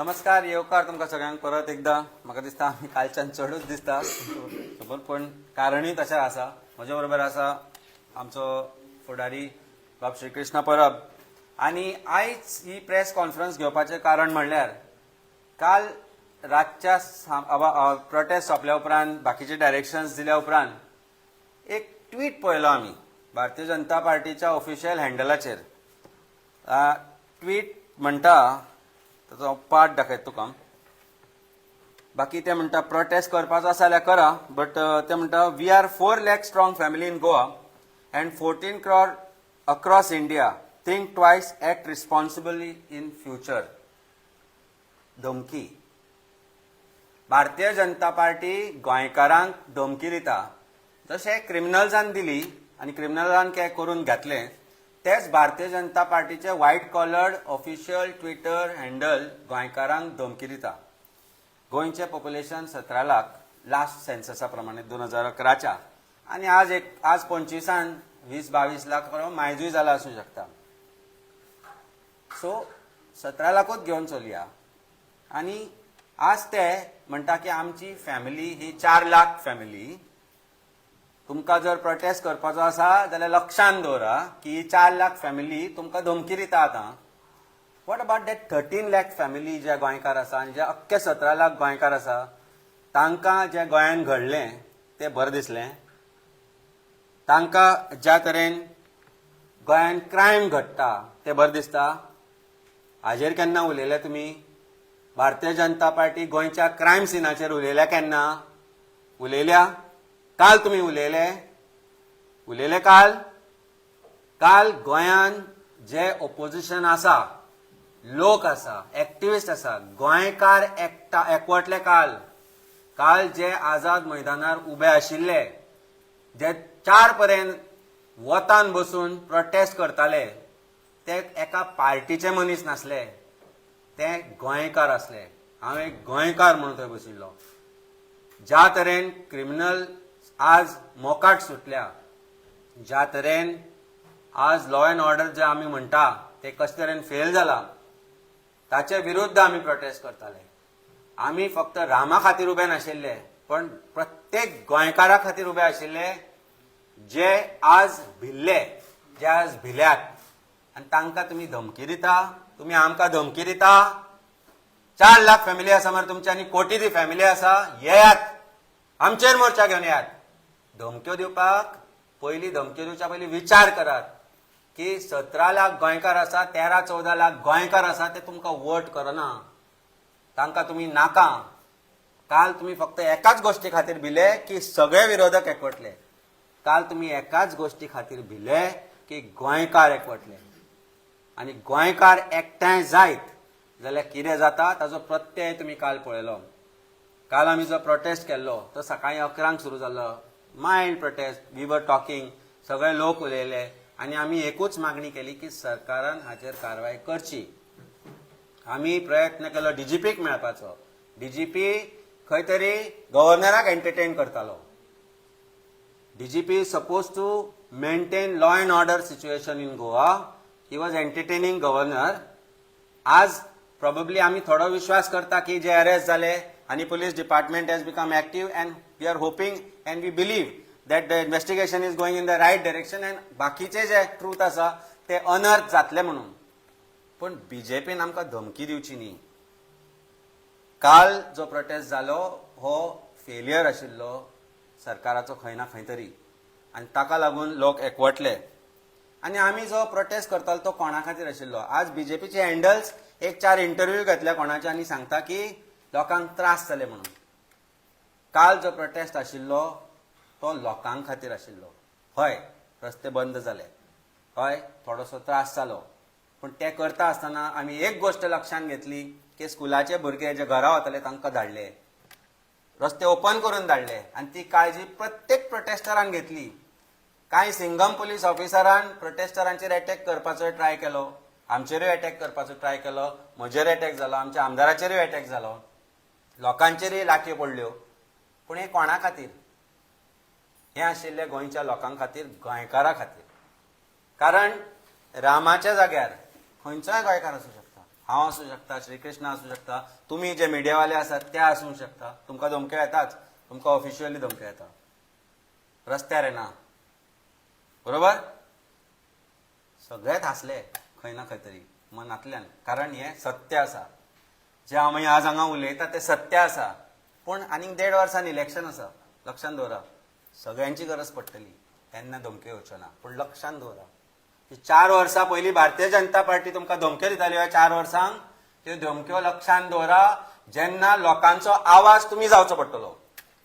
नमस्कार, येवकार तुमकां सगळ्यांक परत एकदां. म्हाका दिसता आमी कालच्यान चडूच दिसता खबर, पण कारणूय तशें आसा. म्हज्या बरोबर आसा आमचो फुडारी बाब श्रीकृष्ण परब. आनी आयज ही प्रेस कॉन्फरन्स घेवपाचें कारण म्हणल्यार काल रातच्या प्रोटेस्ट सोंपल्या उपरांत, बाकीचे डायरेक्शन्स दिल्या उपरांत एक ट्वीट पळयलो आमी भारतीय जनता पार्टीच्या ऑफिशियल हँडलाचेर. ट्वीट म्हणटा, ताचो पार्ट दाखयता तुका. बाकी ते म्हणटा, प्रोटेस्ट करपाचो आसा जाल्यार करा, बट ते म्हणटा, "We are 4 lakh strong family in Goa and 14 crore across India. Think twice, act responsibly in future." धमकी. भारतीय जनता पार्टी गोंयकारांक धमकी दिता. जशें क्रिमिनल्सान दिली आनी क्रिमिनलान काय करून घातलें, तेच भारतीय जनता पार्टीचे white collared official Twitter handle गोंयकारांक धमकी दिता. गोंयचें पॉप्युलेशन 17 लाख लास्ट सेन्ससा प्रमाणे 2011च्या, आनी आज एक आज 25न 20-22 लाख मायजूय जाला आसूं शकता. सो 17 लाखूच घेवन चलया. आनी आज ते म्हणटा की आमची फॅमिली ही 4 लाख फॅमिली. तुमकां जर प्रोटेस्ट करपाचो आसा जाल्यार लक्षान दवरा की ही 4 लाख फॅमिली तुमकां धमकी दिता. आतां what about that 13 lakh family जे गोंयकार आसा आनी जे अख्खे 17 लाख गोंयकार आसा, तांकां जें गोंयान घडलें तें बरें दिसलें? तांकां ज्या तरेन गोंयान क्रायम घडटा तें बरें दिसता? हाजेर केन्ना उलयले तुमी? भारतीय जनता पार्टी गोंयच्या क्रायम सिनाचेर उलयल्या केन्ना? उलयल्या? काल तुमी उलयले? उलयले काल? काल गोंयान जे ओपोजिशन आसा, लोक आसा, एक्टिविस्ट आसा, गोंयकार एकटा एकवटले काल. काल जे आझाद मैदानार उबे आशिल्ले, जे 4 पर्यंत वतान बसून प्रोटेस्ट करताले, ते एका पार्टीचे मनीस नासले, ते गोंयकार आसले. हांव एक गोंयकार म्हणून थंय बशिल्लो. ज्या तरेन क्रिमिनल आज मोकाट सुटल्या, ज्या तरेन आज लॉ अँड ऑर्डर जे आमी म्हणटा ते कशे तरेन फेल जाला, ताचे विरुद्ध आमी प्रोटेस्ट करताले. आमी फक्त रामा खातीर उबे नाशिल्ले, पण प्रत्येक गोंयकारा खातीर उबे आशिल्ले, जे आज भिल्ले, जे आज भिल्यात. आनी तांकां तुमी धमकी दिता. तुमी आमकां धमकी दिता. 4 लाख फॅमिली आसा मरे तुमची आनी कोटी ती फॅमिली आसा. येयात, आमचेर मोर्चा घेवन येयात. धमक्यो दिवपाक पयलीं, धमक्यो दिवच्या पयलीं विचार करात की 17 लाख गोंयकार आसा, 13-14 लाख गोंयकार आसा, ते तुमकां वोट करना. तांकां तुमी नाका. काल तुमी फक्त एकाच गोश्टी खातीर भिले की सगळे विरोधक एकवटले. काल तुमी एकाच गोश्टी खातीर भिले की गोंयकार एकवटले. आनी गोंयकार एकठांय जायत जाल्यार कितें जाता ताजो प्रत्यय तुमी काल पळयलो. काल आमी जो प्रोटेस्ट केल्लो तो सकाळी 11ंक सुरू जाल्लो. Mild protest, we were talking, सगळे लोक उलयले आनी आमी एकूच मागणी केली की सरकारान हाचेर कारवाय करची. आमी प्रयत्न केलो डीजीपीक मेळपाचो. डीजीपी खंय तरी गव्हर्नराक एंटरटेन करतालो. DGP suppose to maintain law and order situation in Goa. He was entertaining governor. आज प्रॉबेबली आमी थोडो विश्वास करता की जे अरेस्ट जाले आनी police department has become active, and we are hoping and we believe that the investigation is going in the right direction and बाकीचे जे truth आसा ते अनर्थ जातले म्हणून. पण बीजेपीन आमकां धमकी दिवची न्ही. काल जो प्रोटेस्ट जालो हो फेलियर आशिल्लो सरकाराचो खंय ना खंय तरी, आनी ताका लागून लोक एकवटले. आनी आमी जो प्रोटेस्ट करतालो तो कोणा खातीर आशिल्लो? आज बीजेपीचे हँडल्स एक चार इंटरव्यू घेतल्या कोणाचे आनी सांगता की लोकांक त्रास जाले म्हणून. काल जो प्रोटेस्ट आशिल्लो तो लोकां खातीर आशिल्लो. हय, रस्ते बंद जाले, हय, थोडोसो त्रास जालो, पूण ते करता आसतना आमी एक गोश्ट लक्षांत घेतली की स्कुलाचे भुरगे जे घरा वताले तांकां धाडले, रस्ते ओपन करून धाडले आनी ती काळजी प्रत्येक प्रोटेस्टरान घेतली. कांय सिंगम पोलीस ऑफिसरान प्रोटेस्टरांचेर अटॅक करपाचो ट्राय केलो, आमचेरूय अटॅक करपाचो ट्राय केलो. म्हजेर अटॅक जालो, आमच्या आमदाराचेरूय अटॅक जालो, लोकांचेरूय लाठयो पडल्यो. पूण हें कोणा खातीर? हें आशिल्लें गोंयच्या लोकां खातीर, गोंयकारा खातीर. कारण रामाच्या जाग्यार खंयचोय गोंयकार आसूं शकता. हांव आसूं शकता, श्रीकृष्ण आसूं शकता, तुमी जे मिडियावाले आसात ते आसूंक शकता. तुमकां धमक्यो येताच, तुमकां ऑफिशियली धमक्यो येता, रस्त्यार येना, बरोबर? सगळेच हांसले खंय ना खंय तरी मनांतल्यान, कारण हें सत्य आसा. जें आमी आज हांगा उलयता तें सत्य आसा. पूण आनीक देड वर्सान इलेक्शन आसा, लक्षांत दवरा, सगळ्यांची गरज पडटली, तेन्ना धमक्यो येवच्यो ना. पूण लक्षांत दवरा की 4 वर्सां पयलीं भारतीय जनता पार्टी तुमकां धमक्यो दिताली ह्या 4 वर्सांक, त्यो धमक्यो लक्षांत दवरा. जेन्ना लोकांचो आवाज तुमी जावचो पडटलो,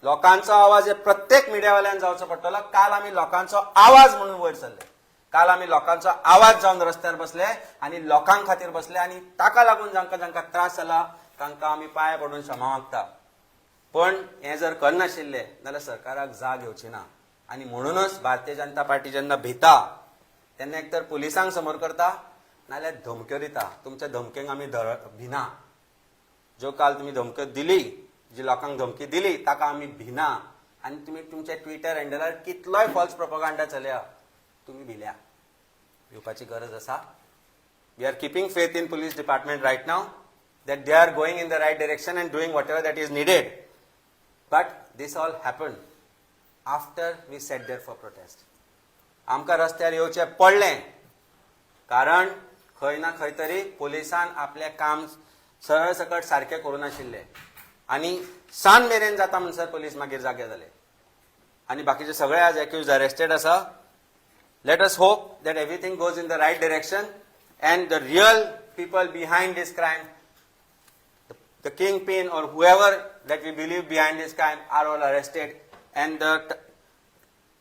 लोकांचो आवाज हे प्रत्येक मिडियावाल्यान जावचो पडटलो. काल आमी लोकांचो आवाज म्हणून वयर सरले, काल आमी लोकांचो आवाज जावन रस्त्यार बसले आनी लोकां खातीर बसले आनी ताका लागून जांकां जांकां त्रास जाला तांकां आमी पांय पडून क्षमा मागता. पण हें जर करनाशिल्लें जाल्यार सरकाराक जाग येवची ना. आनी म्हणूनच भारतीय जनता पार्टी जेन्ना भिता तेन्ना एक तर पुलिसांक समोर करता, नाल्यार धमक्यो दिता. तुमच्या धमक्यांक आमी भिना. ज्यो काल तुमी धमक्यो दिली, जी लोकांक धमकी दिली, ताका आमी भिना. आनी तुमी तुमच्या ट्विटर हँडलार कितलोय फॉल्स प्रोपोगांडा चलया, तुमी भिल्या, भिवपाची गरज आसा? We are keeping faith in police department right now that they are going in the right direction and doing whatever that is needed. But this all happened after we sat there for protest. आमकां रस्त्यार येवचें पडलें, कारण खंय ना खंय तरी पुलिसान आपलें काम सरळ सकट सारकें करूं नाशिल्लें आनी सांज मेरेन जाता म्हणसर पोलीस मागीर जागे जाले आनी बाकीचे सगळे आज एक्यूज अरेस्टेड आसा. Let us hope that everything goes in the right direction and the real people behind this crime, the kingpin or whoever that we believe behind this crime, are all arrested and the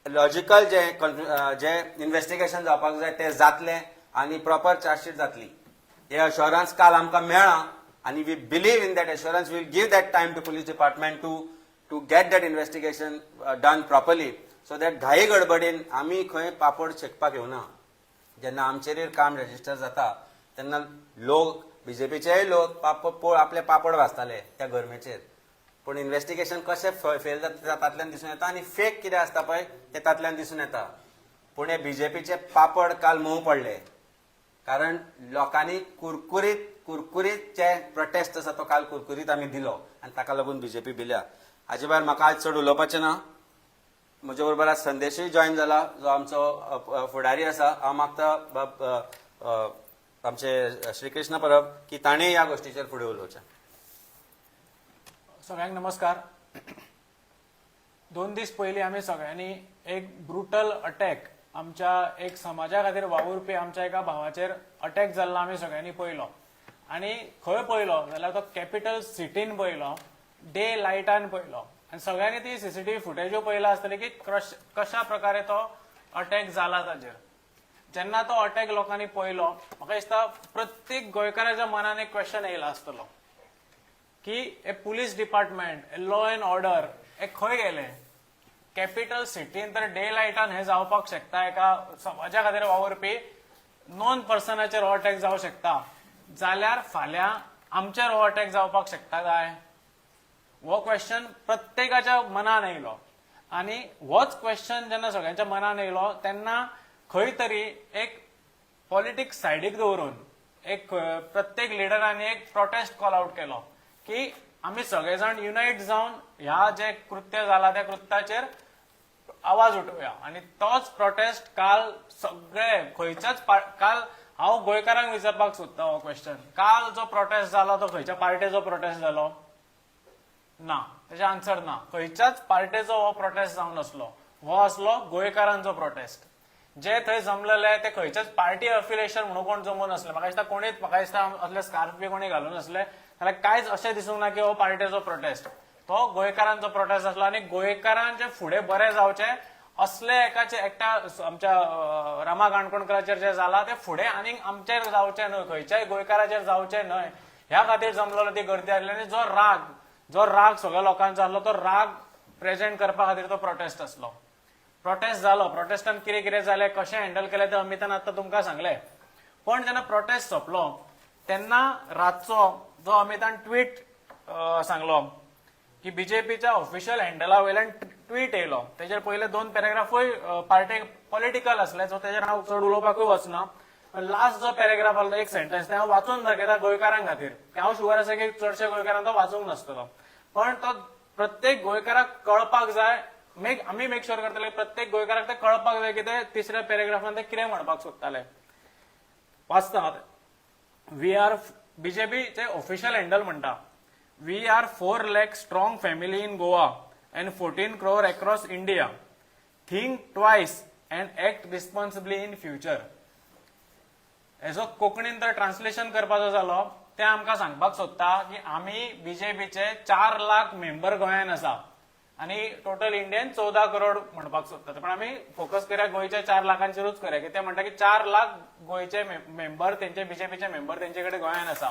logical J investigation जावपाक जाय ते जातलें आनी proper chargesheet जातली, हे अश्योरन्स काल आमकां मेळ्ळां आनी we believe in that assurance. We'll give that time to police department to get that investigation done properly, so that घाई गडबडीन आमी खंय पापड शेकपाक येवना. जेन्ना आमचेरूय काम रजिस्टर जाता तेन्ना लोक, बीजेपीचेय लोक आपले पापड भाजताले त्या गरमेचेर. पूण इन्व्हेस्टिगेशन कशें फेल जाता तातल्यान दिसून येता आनी फेक कितें आसता पळय तें तातल्यान दिसून येता. पूण हे बीजेपीचे पापड काल मोव पडले, कारण लोकांनी कुरकुरीत कुरकुरीत जे प्रोटेस्ट आसा तो काल कुरकुरीत आमी दिलो आनी ताका लागून बीजेपी भिल्या. हाजे भायर म्हाका आज चड उलोवपाचें ना. म्हजे बरोबर आज संदेशूय जॉयन जाला, जो आमचो फुडारी आसा. हांव मागता बाब आमचे श्रीकृष्ण परब की ताणें ह्या गोश्टीचेर फुडें उलोवचें. सगळ्यांक नमस्कार. 2 दीस पयलीं आमी सगळ्यांनी एक ब्रुटल अटॅक, आमच्या एक समाजा खातीर वावुरपी आमच्या एका भावाचेर अटॅक जाल्लो आमी सगळ्यांनी पळयलो. आनी खंय पळयलो जाल्यार तो कॅपिटल सिटीन पळयलो, डे लायटान पळयलो. आनी सगळ्यांनी ती सीसीटीव्ही फुटेजूय पळयला आसतली की कशा प्रकारे तो अटॅक जाला ताचेर. जेन्ना तो अटॅक लोकांनी पळयलो, म्हाका दिसता प्रत्येक गोंयकाराच्या मनान एक क्वेश्चन येयला आसतलो की हे police department, law and order हे खंय गेले? कॅपिटल सिटीन तर डे लायटान हे जावपाक शकता, एका समाजा खातीर वावुरपी नॉन पर्सनाचेर हो अटॅक जावं शकता जाल्यार फाल्यां आमचेर हो अटॅक जावपाक शकता काय? हो क्वेश्चन प्रत्येकाच्या मनान येयलो. आनी होच क्वेश्चन जेन्ना सगळ्यांच्या मनान येयलो तेन्ना खंय तरी एक पॉलिटिक्स सायडीक दवरून एक प्रत्येक लिडरांनी एक प्रोटेस्ट कॉल आउट केलो की आमी सगळे जाण युनायट जावन ह्या जे कृत्य जाला त्या कृत्याचेर आवाज उठोवया. आनी तोच प्रोटेस्ट काल सगळे खंयच्याच काल हांव गोंयकारांक विचारपाक सोदता हो क्वेश्चन, काल जो प्रोटेस्ट जालो तो खंयच्या पार्टेचो प्रोटेस्ट जालो? ना, तेजे आन्सर ना. खंयच्याच पार्टेचो हो प्रोटेस्ट जावन नासलो, हो आसलो गोंयकारांचो प्रोटेस्ट. जे थंय जमलेले ते खंयच्याच पार्टी अफिलिएशन म्हणून कोण जमून नासले. म्हाका दिसता कोणीच, म्हाका दिसता असले स्कार्फ बी कोणी घालून नासले, जाल्यार कांयच अशें दिसूंक ना की हो पार्टेचो प्रोटेस्ट. तो गोंयकारांचो प्रोटेस्ट आसलो आनी गोंयकारांचे फुडें बरें जावचें असले एकाचे एकट्या आमच्या रमा काणकोणकराचेर जे जाला ते फुडें आनीक आमचेर जावचें न्हय, खंयच्याय गोंयकाराचेर जावचें न्हय ह्या खातीर जमलेलो ती गर्दी आसली. आनी जो राग सगळ्या लोकांचो आसलो तो राग प्रेझेंट करपा खातीर तो प्रोटेस्ट आसलो. प्रोटेस्ट जालो, प्रोटेस्टान कितें कितें जालें, कशें हँडल केलें तें अमितान आतां तुमकां सांगलें. पण जेन्ना प्रोटेस्ट सोंपलो तेन्ना रातचो जो अमितान ट्वीट सांगलो की बीजेपीच्या ऑफिशियल हँडला वयल्यान ट्वीट येयलो, तेजेर पयले दोन पॅराग्राफूय पार्टी पॉलिटिकल आसले, सो तेजेर हांव चड उलोवपाकूय वचना. लास्ट जो पॅरेग्राफ आसलो, एक सेंटेन्स, ते हांव वाचून दाखयता गोंयकारां खातीर. हांव शुअर आसा की चडशे गोंयकारांक तो वाचूंक नासतलो, पण तो प्रत्येक गोंयकाराक कळपाक जाय. मेक आमी मेक शुअर करतले, प्रत्येक गोंयकाराक ते कळपाक जाय की ते तिसऱ्या पॅरेग्राफान ते कितें म्हणपाक सोदताले. वाचता. We R, बीजेपीचे ऑफिशियल हँडल म्हणटा, "We are 4 lakh strong family in Goa and 14 crore across India. Think twice and act responsibly in future." हेजो कोंकणीन तर ट्रान्सलेशन करपाचो जालो, ते आमकां सांगपाक सोदता की आमी बीजेपीचे 4 लाख मेंबर गोंयान आसा आनी टोटल इंडियन 14 करोड म्हणपाक सोदतात, पण आमी फोकस करया गोंयच्या 4 लाखांचेरूच करया, की ते म्हणटा की 4 लाख गोंयचे मेंबर तेंचे, बीजेपीचे मेंबर तेंचे कडेन गोंयान आसा.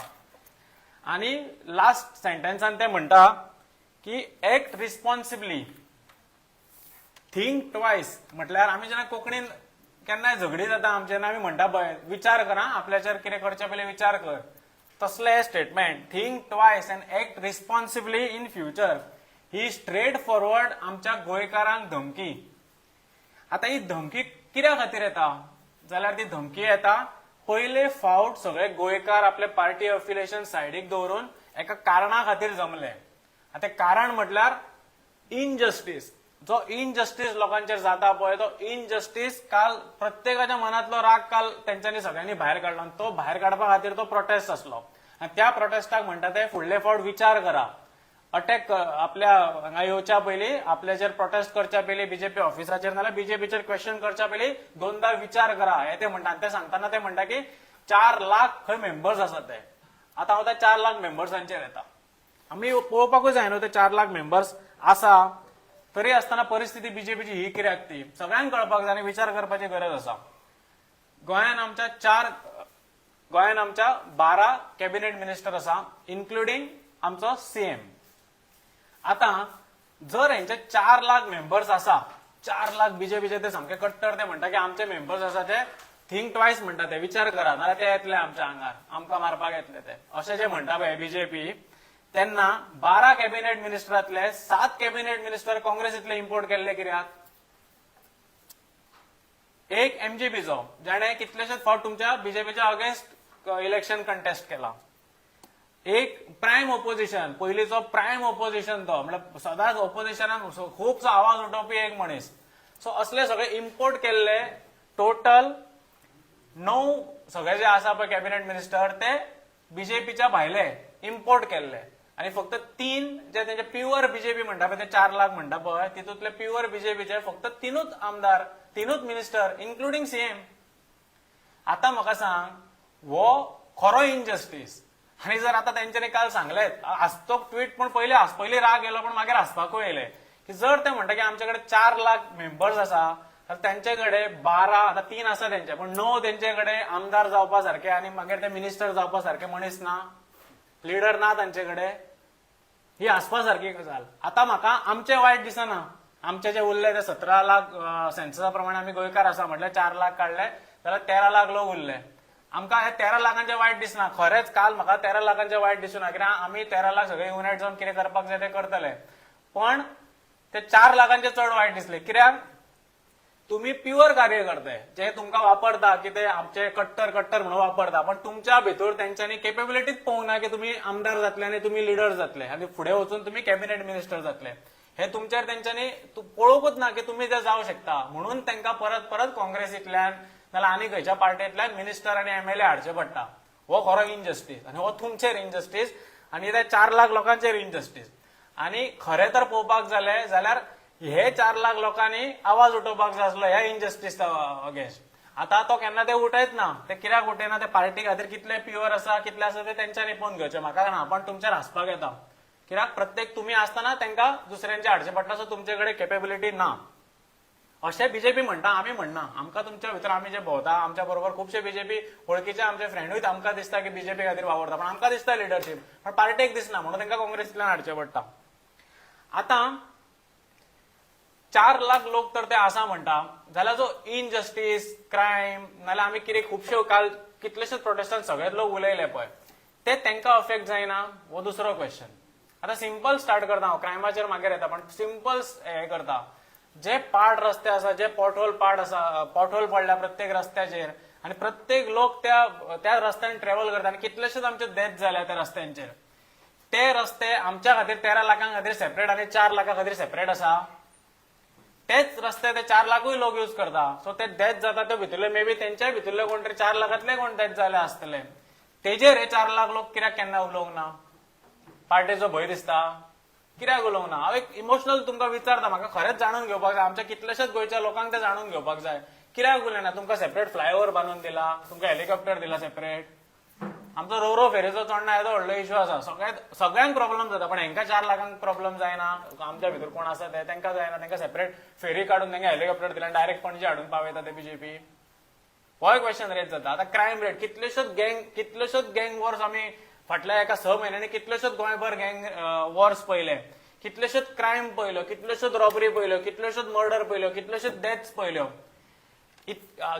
आनी लास्ट सेंटेन्सान ते म्हणटा की एक्ट रिस्पॉन्सिबली, थिंक ट्वायस. म्हटल्यार आमी जेन्ना कोंकणीन केन्नाय झगडी जाता आमचे, तेन्ना आमी म्हणटा पळय, विचार कर, आं, आपल्याचेर कितें करचे पयलीं विचार कर. तसलें statement, "Think twice and act responsibly in future", he straight forward आमच्या गोंयकारांक धमकी. आता ही धमकी कित्या खातीर येता जाल्यार, ती धमकी येता पयले फावट सगळे गोंयकार आपले पार्टी अफिलिएशन सायडीक दवरून एका कारणा खातीर जमले. आतां कारण म्हटल्यार इनजस्टीस. जो इनजस्टीस लोकांचेर जाता पळय, तो इनजस्टीस काल प्रत्येकाच्या मनातलो राग काल तेंच्यांनी सगळ्यांनी भायर काडलो आनी तो भायर काडपा खातीर तो प्रोटेस्ट आसलो. आनी त्या प्रोटेस्टाक म्हणटा ते, फुडले फावट विचार करा, अटॅक आपल्या हांगा येवच्या पयलीं, आपल्याचेर प्रोटेस्ट करच्या पयलीं, बीजेपी ऑफिसाचेर नाल्यार बीजेपीचेर क्वेश्चन करच्या पयलीं दोनदा विचार करा, हे ते म्हणटा. आनी ते सांगतना ते म्हणटा की 4 लाख खंय मेंबर्स आसात ते. आतां हांव त्या 4 लाख मेंबर्सांचेर येता. आमी पळोवपाकूच जाय न्हू, ते 4 लाख मेंबर्स आसा तरी आसतना परिस्थिती बीजेपीची ही कित्याक ती सगळ्यांक कळपाक जाय आनी विचार करपाची गरज आसा. गोंयान आमच्या 12 कॅबिनेट मिनिस्टर आसा, इन्क्लुडींग आमचो सीएम. आता जर हेंचे 4 लाख मेंबर्स आसा, 4 लाख बीजेपीचे, ते सामके कट्टर, ते म्हणटा की आमचे मेंबर्स आसा, ते थिंक ट्वायस म्हणटा, ते विचार करा, नाल्यार ते येतले आमच्या आंगार, आमकां मारपाक येतले ते, अशें जे म्हणटा पळय बीजेपी, तेन्ना 12 कॅबिनेट मिनिस्टरांतले सात कॅबिनेट मिनिस्टर काँग्रेसीतले इम्पोर्ट केल्ले कित्याक? एक एमजीपीचो, जाणे कितलेशेच फावट तुमच्या बीजेपीच्या अगेन्स्ट इलेक्शन कंटेस्ट केला. एक प्रायम ओपोजिशन, पयलींचो प्रायम ओपोजिशन तो, म्हळ्यार सदांच ओपोजिशनान खुबसो आवाज उठोवपी एक मनीस. सो असले सगळे इम्पोर्ट केल्ले टोटल णव सगळे जे आसा पळय कॅबिनेट मिनिस्टर, ते बीजेपीच्या भायले इम्पोर्ट केल्ले आनी फक्त तीन जे तेंचे प्युअर बीजेपी म्हणटा पळय, ते 4 लाख म्हणटा पळय, तितूंतले प्युअर बीजेपीचे फक्त तिनूच आमदार, तिनूच मिनिस्टर, इन्क्लुडींग सीएम. आता म्हाका सांग, हो खरो इनजस्टीस. आनी जर आता तेंच्यांनी काल सांगलें, हांसतो ट्वीट, पण पयलीं पयलीं राग येयलो, पण मागीर हांसपाकूय येयलें की जर ते म्हणटा की आमचे कडेन 4 लाख मेंबर्स आसा, जाल्यार तेंचे कडेन 12, आतां तीन आसा तेंचे, पण णव तेंचे कडेन आमदार जावपा सारके आनी मागीर ते मिनिस्टर जावपा सारके मनीस ना, लिडर ना तांचे कडेन. ही हांसपा सारकी गजाल. आतां म्हाका आमचें वायट दिसना. आमचे जे उरले ते 17 लाख, सेन्ससा प्रमाणे आमी गोंयकार आसा म्हटल्यार 4 लाख काडले जाल्यार 13 लाख लोक उरले. आमकां हे 13 लाखांचे वायट दिसना. खरेंच काल म्हाका 13 लाखांचे वायट दिसूना, कित्याक आमी 13 लाख सगळे युनायट जावन कितें करपाक जाय तें करतले. पण ते 4 लाखांचे चड वायट दिसले, कित्याक तुम्ही प्युअर कार्यकर्ते जे तुमकां वापरता की ते आमचे कट्टर कट्टर म्हणून वापरता, पण तुमच्या भितर तेंच्यांनी केपेबिलिटीच पळोवंक ना की तुमी आमदार जातले आनी तुमी लिडर जातले आनी फुडें वचून तुमी कॅबिनेट मिनिस्टर जातले. हे तुमचेर तेंच्यांनी पळोवंकूच ना की तुमी ते जावं शकता, म्हणून तांकां परत परत काँग्रेसींतल्यान नाल्यार आनी खंयच्या पार्टींतल्यान मिनिस्टर आनी एमएलए हाडचे पडटा. हो खरो इनजस्टीस आनी हो तुमचेर इनजस्टीस आनी त्या 4 लाख लोकांचेर इनजस्टीस. आनी खरें तर पळोवपाक जालें जाल्यार हे 4 लाख लोकांनी आवाज उठोवपाक जाय आसलो ह्या इनजस्टीस अगेन्स्ट. आता तो केन्ना ते उठयत ना. ते कित्याक उठयना? ते पार्टी खातीर कितले प्युअर आसा, कितले आसा, ते तेंच्यांनी पळोवन घेवचें, म्हाका ना. पण तुमचेर हांसपाक येता, कित्याक प्रत्येक तुमी आसतना तांकां दुसऱ्यांचे हाडचे पडटा. सो तुमचे कडेन केपेबिलिटी ना अशें बीजेपी म्हणटा, आमी म्हणना. आमकां तुमच्या भितर, आमी जे भोंवता, आमच्या बरोबर खुबशे बीजेपी वळखीचे आमचे फ्रेंडूय आमकां दिसता की बीजेपी खातीर वावरता, पण आमकां दिसता लिडरशीप, पण पार्टेक दिसना, म्हणून तांकां काँग्रेसींतल्यान हाडचें पडटा. आतां 4 लाख लोक तर ते आसा म्हणटा जाल्यार जो इनजस्टीस, क्रायम, नाल्यार आमी कितें खुबशे काल कितलेशेच प्रोटेस्टान सगळेच लोक उलयले पळय, ते तांकां अफेक्ट जायना, हो दुसरो क्वेश्चन. आतां सिंपल स्टार्ट करता हांव, क्रायमाचेर मागीर येता, पण सिंपल हे करता. जे पाड रस्ते आसा, जे पॉटहोल पाड आसा, पॉटहोल पडल्या प्रत्येक रस्त्याचेर. आनी प्रत्येक लोक त्या त्या रस्त्यान ट्रॅव्हल करता आनी कितलेशेच आमचे डेथ जाल्या त्या रस्त्यांचेर. ते रस्ते आमच्या खातीर 13 लाखां खातीर सेपरेट आनी 4 लाखां खातीर सेपरेट आसा. तेच रस्ते ते 4 लाखूय लोक यूज करता. सो ते डेथ जाता ते भितरले मे बी तेंच्याय भितरले कोण तरी 4 लाखांतले कोण डेथ जाले आसतले. तेजेर हे 4 लाख लोक कित्याक केन्ना उलोवंक ना? पार्टेचो भंय दिसता, कित्याक उलोवंक ना? हांव एक इमोशनल तुमकां विचारता, म्हाका खरेंच जाणून घेवपाक जाय, आमच्या कितलेशेच गोंयच्या लोकांक ते जाणून घेवपाक जाय, कित्याक उलयना? तुमकां सेपरेट फ्लायओवर बांदून दिला, तुमकां हेलिकॉप्टर दिला सेपरेट. आमचो रोरो फेरीचो चोडणा येदो व्हडलो इशू आसा, सगळ्यांक प्रॉब्लम जाता, पण हेंकां 4 लाखांक प्रॉब्लम जायना. आमच्या भितर कोण आसा ते तेंकां जायना, तेंकां सेपरेट फेरी काडून तेंकां हेलिकॉप्टर दिला, डायरेक्ट पणजे हाडून पावयता ते बीजेपी. होय क्वेश्चन रेज जाता. आतां क्रायम रेट, कितल्योश्योच गँग वॉर्स आमी फाटल्या एका 6 म्हयन्यांनी कितल्योश्योच गोंयभर गँग वॉर्स पळयले, कितल्योश्योच क्रायम पळयल्यो, कितल्योश्योच रॉबरी पळयल्यो, कितल्योश्योच मर्डर पळयल्यो, कितल्योश्योच डेथ्स पळयल्यो,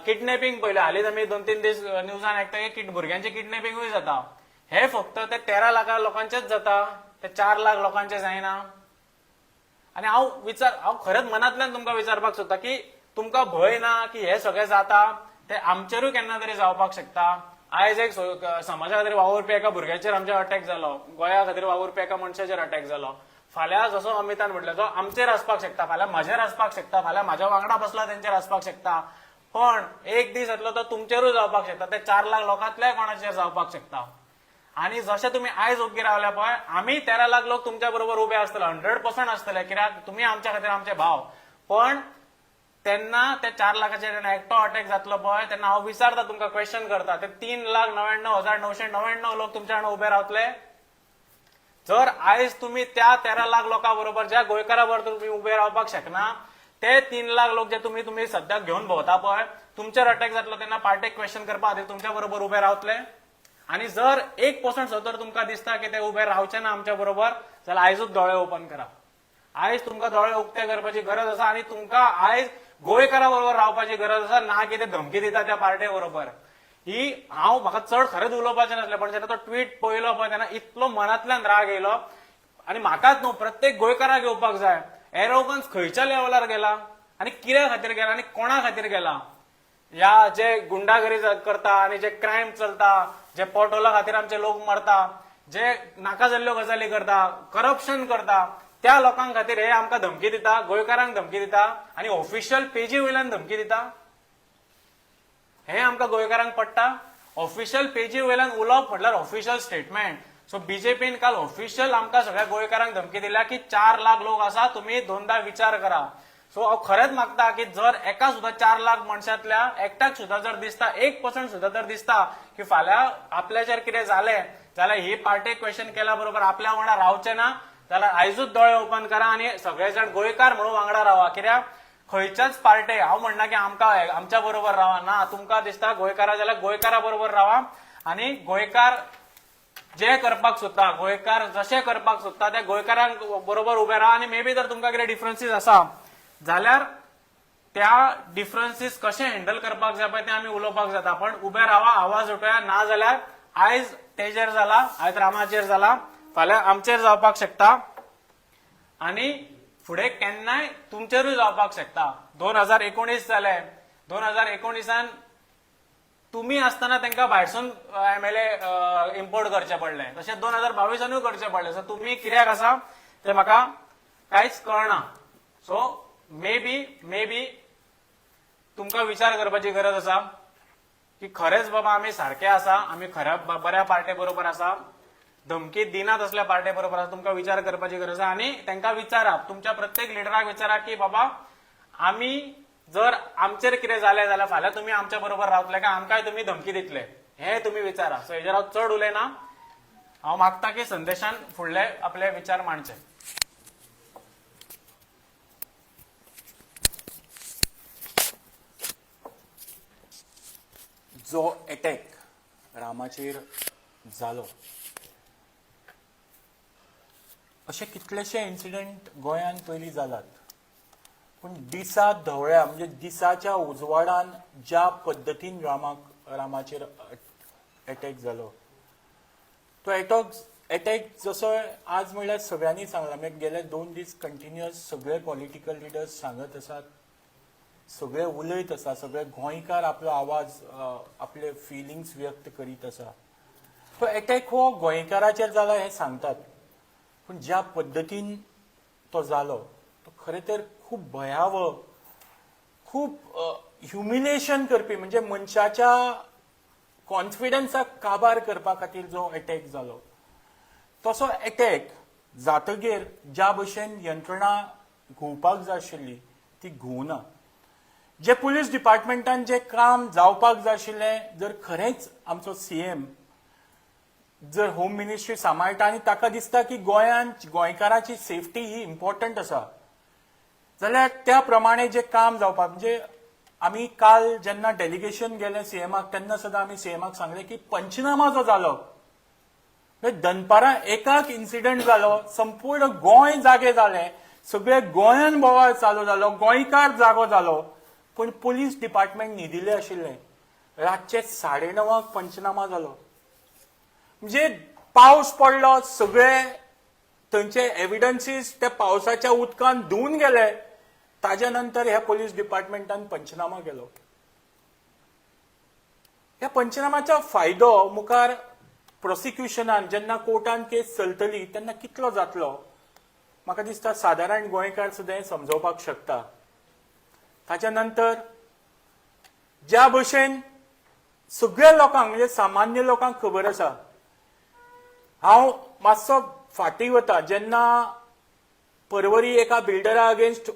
किडनॅपिंग पळयल्यो. हालींच आमी 2-3 दीस न्यूजान आयकता की भुरग्यांचे किडनॅपिंगूय जाता. हे फक्त ते 13 लाखां लोकांचेच जाता, ते 4 लाख लोकांचे जायना. आनी हांव खरेंच मनांतल्यान तुमकां विचारपाक सोदता की तुमकां भंय ना की हे सगळें जाता ते आमचेरूय केन्ना तरी जावपाक शकता? आयज एक समाजा खातीर वावुरपी एका भुरग्याचेर आमचेर अटॅक जालो, गोंया खातीर वावुरपी एका मनशाचेर अटॅक जालो. फाल्यां जसो अमितान म्हटलें तो आमचेर आसपाक शकता, फाल्यां म्हजेर आसपाक शकता, फाल्यां म्हाज्या वांगडा बसला तेंचेर आसपाक शकता, पण एक दीस येतलो तो तुमचेरूय जावपाक शकता, ते 4 लाख लोकांतल्या कोणाचेर जावपाक शकता. आनी जशें तुमी आयज ओग्गी रावल्या पळय, आमी 13 लाख लोक तुमच्या बरोबर उबे आसतले, 100% आसतले, कित्याक तुमी आमच्या खातीर आमचे भाव. पण तेन्ना ते 4 लाखाचेर जेन्ना एकटो अटॅक जातलो पळय, तेन्ना हांव विचारता तुमकां, क्वेश्चन करता, ते 3,99,999 लोक तुमच्या वांगडा उबे रावतले? जर आयज तुमी त्या 13 लाख लोकां बरोबर, ज्या गोंयकारा बरोबर तुमी उबे रावपाक शकना, ते 3 लाख लोक जे तुमी सद्याक घेवन भोंवता पळय, तुमचेर अटॅक जातलो तेन्ना पार्टेक क्वेश्चन करपा खातीर तुमच्या बरोबर उबे रावतले? आनी जर 1% सुद्दां जर तुमकां दिसता की ते उबे रावचे ना आमच्या बरोबर, जाल्यार आयजूच दोळे ओपन करा. आयज तुमकां दोळे उक्ते करपाची गरज आसा आनी तुमकां आयज गोंयकारा बरोबर रावपाची गरज आसा, ना की ते धमकी दिता त्या पार्टे बरोबर. ही हांव म्हाका चड खरेंच उलोवपाचें नासलें, पण जेन्ना तो ट्वीट पळयलो पळय तेन्ना इतलो मनांतल्यान राग येयलो. आनी म्हाकाच न्हू, प्रत्येक गोंयकाराक येवपाक जाय, एरोगन्स खंयच्या लेवलार गेला आनी कित्या खातीर गेला आनी कोणा खातीर गेला. ह्या जे गुंडागिरी करता आनी जे क्रायम चलता, जे पोटोला खातीर आमचे लोक मरता, जे नाका जाल्ल्यो गजाली करता, करप्शन करता, त्या लोकां खातीर हे आमकां धमकी दिता, गोंयकारांक धमकी दिता आनी ऑफिशियल पेजी वयल्यान धमकी दिता. हे आमकां गोंयकारांक पडटा. ऑफिशियल पेजी वयल्यान उलोवप म्हटल्यार ऑफिशियल स्टेटमेंट. सो बीजेपीन काल ऑफिशियल आमकां सगळ्या गोंयकारांक धमकी दिल्या की 4 लाख लोक आसा, तुमी दोनदा विचार करा. सो हांव खरेंच मागता की जर एका सुद्दां 4 लाख मनशांतल्या एकट्याक सुद्दां जर दिसता, 1% सुद्दां जर दिसता की फाल्यां आपल्याचेर कितें जालें जाल्यार ही पार्टी क्वेश्चन केल्या बरोबर आपल्या वांगडा रावचें ना, जाल्यार आयजूच दोळे ओपन करा आनी सगळे जाण गोंयकार म्हणून वांगडा रावा. कित्याक खंयच्याच पार्टे हांव म्हणना की आमकां आमच्या बरोबर रावा ना, तुमकां दिसता गोंयकारा जाल्यार गोंयकारा बरोबर रावा आनी गोंयकार जे करपाक सोदता, गोंयकार जशे करपाक सोदता त्या गोंयकारांक बरोबर उबे रावा. आनी मे बी जर तुमकां कितें डिफरन्सीस आसा जाल्यार त्या डिफरन्सीस कशें हँडल करपाक जाय पळय तें आमी उलोवपाक जाता, पण उबे रावा, आवाज उठोवया. ना जाल्यार आयज तेजेर जाला, आयज रामाचेर जाला, फाल्यां आमचेर जावपाक शकता आनी फुडें केन्नाय तुमचेरूय जावपाक शकता. 2019 जालें, 2019 तुमी आसतना तांकां भायरसून एमएलए इम्पोर्ट करचे पडले, तशें 2022 करचे पडले. सो तुमी कित्याक आसा ते म्हाका कांयच कळना. सो मे बी तुमकां विचार करपाची गरज आसा की खरेंच बाबा आमी सारके आसा, आमी खऱ्या बऱ्या पार्टे बरोबर आसा, धमकी दिना तसल्या पार्टे बरोबर आसा. तुमकां विचार करपाची गरज आसा आनी तांकां विचारा, तुमच्या प्रत्येक लिडराक विचारा की बाबा आमी जर आमचेर कितें जालें जाल्यार फाल्यां तुमी आमच्या बरोबर रावतले काय आमकांय तुमी धमकी दितले, हें तुमी विचारा. सो हेजेर हांव चड उलयना. हांव मागता की संदेशान फुडले आपले विचार मांडचे. जो एटॅक रामाचेर जालो, अशे कितलेशे इन्सिडंट गोंयांत पयलीं जालात, पूण दिसा धवळ्या म्हणजे दिसाच्या उजवाडान ज्या पद्दतीन रामाचेर एटॅक जालो तो एटॅक जसो आज म्हणल्यार सगळ्यांनी सांगला, म्हणजे गेले 2 दीस कंटिन्युअस सगळे पॉलिटिकल लिडर्स सांगत आसात. सगळे उलयत आसा, सगळे गोंयकार आपलो आवाज, आपले फिलिंग्स व्यक्त करीत आसा. तो एटॅक हो गोंयकाराचेर जाला हें सांगतात, पूण ज्या पद्दतीन तो जालो तो खरें तर खूब भयावह, खूब ह्युमिलेशन करपी, म्हणजे मनशाच्या कॉन्फिडन्साक काबार करपा खातीर जो एटॅक जालो तसो एटॅक जातगीर ज्या भशेन यंत्रणा घुंवपाक जाय आशिल्ली ती घुंवना. जे पुलीस डिपार्टमेंटान जे काम जावपाक जाय आशिल्लें, जर खरेंच आमचो सीएम जर होम मिनिस्ट्री सांबाळटा आनी ताका दिसता की गोंयांत गोंयकाराची सेफ्टी ही इम्पॉर्टंट आसा जाल्यार त्या प्रमाणे जे काम जावपाक, म्हणजे आमी काल जेन्ना डेलिगेशन गेलें सीएमाक तेन्ना सुद्दां आमी सीएमाक सांगलें की पंचनामा जो जालो, म्हणजे दनपारां एकाक इन्सिडंट जालो, संपूर्ण गोंय जागे जालें, सगळे गोंयान बोवाळ चालू जालो, गोंयकार जागो जालो, पूण पुलीस डिपार्टमेंट न्हिदिल्लें आशिल्लें. रातचे 9:30 पंचनामा जालो, म्हणजे पावस पडलो, सगळे थंयचे एविडन्सीस त्या पावसाच्या उदकान धुवन गेले. ताज्या नंतर ह्या पुलीस डिपार्टमेंटान पंचनामा केलो. ह्या पंचनामाचो फायदो मुखार प्रोसिक्युशनान जेन्ना कोर्टान केस चलतली तेन्ना कितलो जातलो, म्हाका दिसता सादारण गोंयकार सुद्दां हें समजोवपाक शकता. ताच्या नंतर ज्या भशेन सगळ्या लोकांक, म्हणजे सामान्य लोकांक खबर आसा, हांव मातसो फाटीं वता, जेन्ना परवरी एका बिल्डरा अगेन्स्ट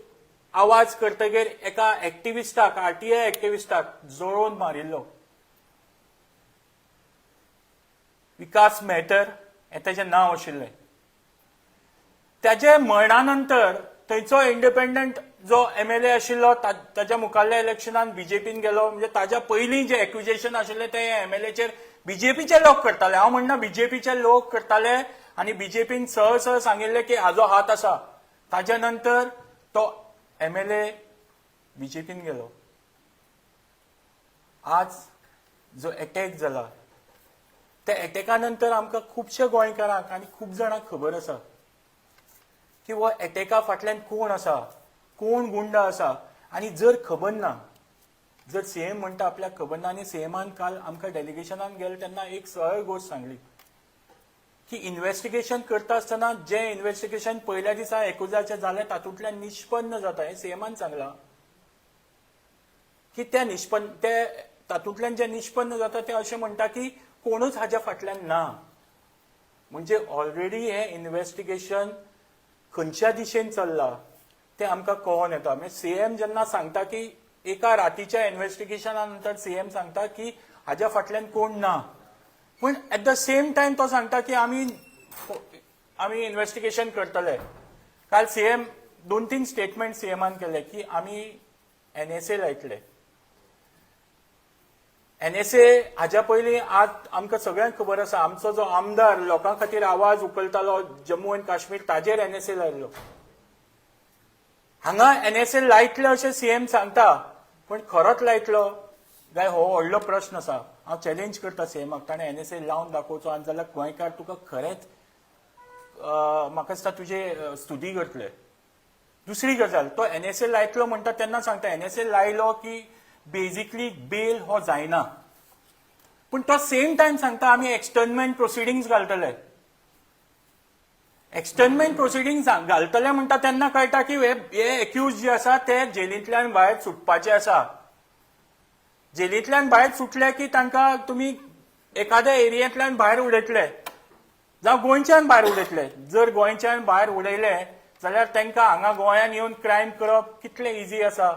आवाज करतगीर एका एक्टिविस्टाक, आरटीआय एक्टिविस्टाक जळोवन मारिल्लो, विकास मेहतर हें ताजें नांव आशिल्लें. ताजे मरणा नंतर थंयचो इंडिपेंडंट जो एमएलए आशिल्लो ताज्या मुखारल्या इलेक्शनान बीजेपीन गेलो, म्हणजे ताज्या पयलीं जे एक्युजेशन आशिल्लें ते एमएलएचेर बीजेपीचे लोक करताले. हांव म्हणना बीजेपीचे लोक करताले आनी बीजेपीन सहज सहज सांगिल्लें की हाजो हात आसा. ताज्या नंतर तो एमएलए बीजेपीन गेलो. आज जो एटॅक जाला त्या एटॅका नंतर आमकां खुबशे गोंयकारांक आनी खूब जाणांक खबर आसा की हो एटॅका फाटल्यान कोण आसा, कोण गुंडा आसा. आनी जर खबर ना, जर सीएम म्हणटा आपल्याक खबर ना, आनी सीएमान काल आमकां डेलिगेशनान गेले तेन्ना एक सरळ गोश्ट सांगली की इन्व्हेस्टिगेशन करता आसतना जें इन्व्हेस्टिगेशन पयल्या दिसा एक्युजाचें जालें तातूंतल्यान निष्पन्न जाता, हें सीएमान सांगलां की त्या निष्पन्न ते तातूंतल्यान जें निष्पन्न जाता तें अशें म्हणटा की कोणूच हाज्या फाटल्यान ना. म्हणजे ऑलरेडी हें इन्व्हेस्टिगेशन खंयच्या दिशेन चल्लां तें आमकां कळोन येता. म्हणजे सीएम जेन्ना सांगता की एका रातीच्या इन्व्हेस्टिगेशना नंतर सीएम सांगता की हाज्या फाटल्यान कोण ना, पूण एट the same time तो सांगता की आमी आमी इन्व्हेस्टिगेशन करतले. काल सीएम 2-3 स्टेटमेंट सीएमान केले की आमी एनएसए लायतले. एनएसए हाज्या पयलीं आज आमकां सगळ्यांक खबर आसा, आमचो जो आमदार लोकां खातीर आवाज उखलतालो जम्मू एंड काश्मीर, ताजेर एनएसए लायल्लो. हांगा एनएसए लायतले अशें सीएम सांगता, पूण खरोच लायतलो काय हो व्हडलो प्रश्न आसा. हांव चॅलेंज करता सीएमाक, ताणें एनएसए लावन दाखोवचो आनी जाल्यार गोंयकार तुका खरेंच म्हाका दिसता तुजे स्तुती करतले. दुसरी गजाल, तो एनएसए लायतलो म्हणटा तेन्ना सांगता एनएसए लायलो की बेजिकली बेल हो जायना, पूण तो सेम टायम सांगता आमी एक्सटर्नमेंट प्रोसिडिंग्स घालतले. एक्सटर्नमेंट प्रोसिडिंग्स घालतले म्हणटा तेन्ना कळटा की हे एक्यूज जे आसा ते जेलींतल्यान भायर सुटपाचे आसा. जेलींतल्यान भायर सुटले की तांकां तुमी एखाद्या एरियेंतल्यान भायर उडयतले जावं गोंयच्यान भायर उडयतले. जर गोंयच्यान भायर उडयले जाल्यार तांकां हांगा गोंयान येवन क्रायम करप कितलें इजी आसा